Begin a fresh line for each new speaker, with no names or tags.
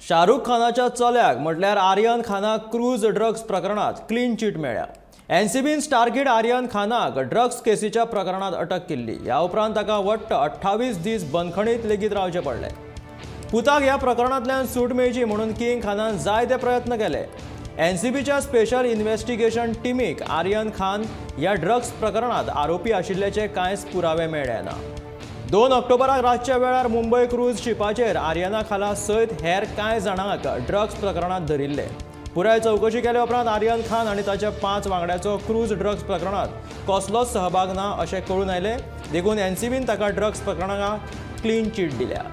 शाहरुख खानाच्या चल्याक म्हटल्यार Aryan खानाक cruise drugs प्रकरणात क्लीन चीट मेळ्ळ्या. एनसीबीन स्टारकिड आर्यन खानाक ड्रग्स केसीच्या प्रकरणात अटक केल्ली. ह्या उपरांत ताका वट्ट 28 दीस बंदखणीत लेगीत रावचे पडले. पुताक ह्या प्रकरणांतल्यान सूट मेळची म्हणून किंग खानान जायते प्रयत्न केले. एनसीबीच्या स्पेशल इन्व्हेस्टिगेशन टिमीक आर्यन खान ह्या ड्रग्स प्रकरणात आरोपी आशिल्ल्याचे कांयच पुरावे मेळ्ळे ना. 2 ऑक्टोबराक रातच्या वेळार मुंबय क्रूज शिपाचेर आर्यना खाला सयत हेर कांय जाणांक ड्रग्स प्रकरणात धरिल्ले. पुराय चवकशी केले उपरांत आर्यन खान आनी ताच्या 5 वांगड्याचो क्रूज ड्रग्स प्रकरणात कसलोच सहभाग ना अशें कळून आयलें. देखून एनसीबीन ताका ड्रग्स प्रकरणाक क्लीन चीट दिल्या.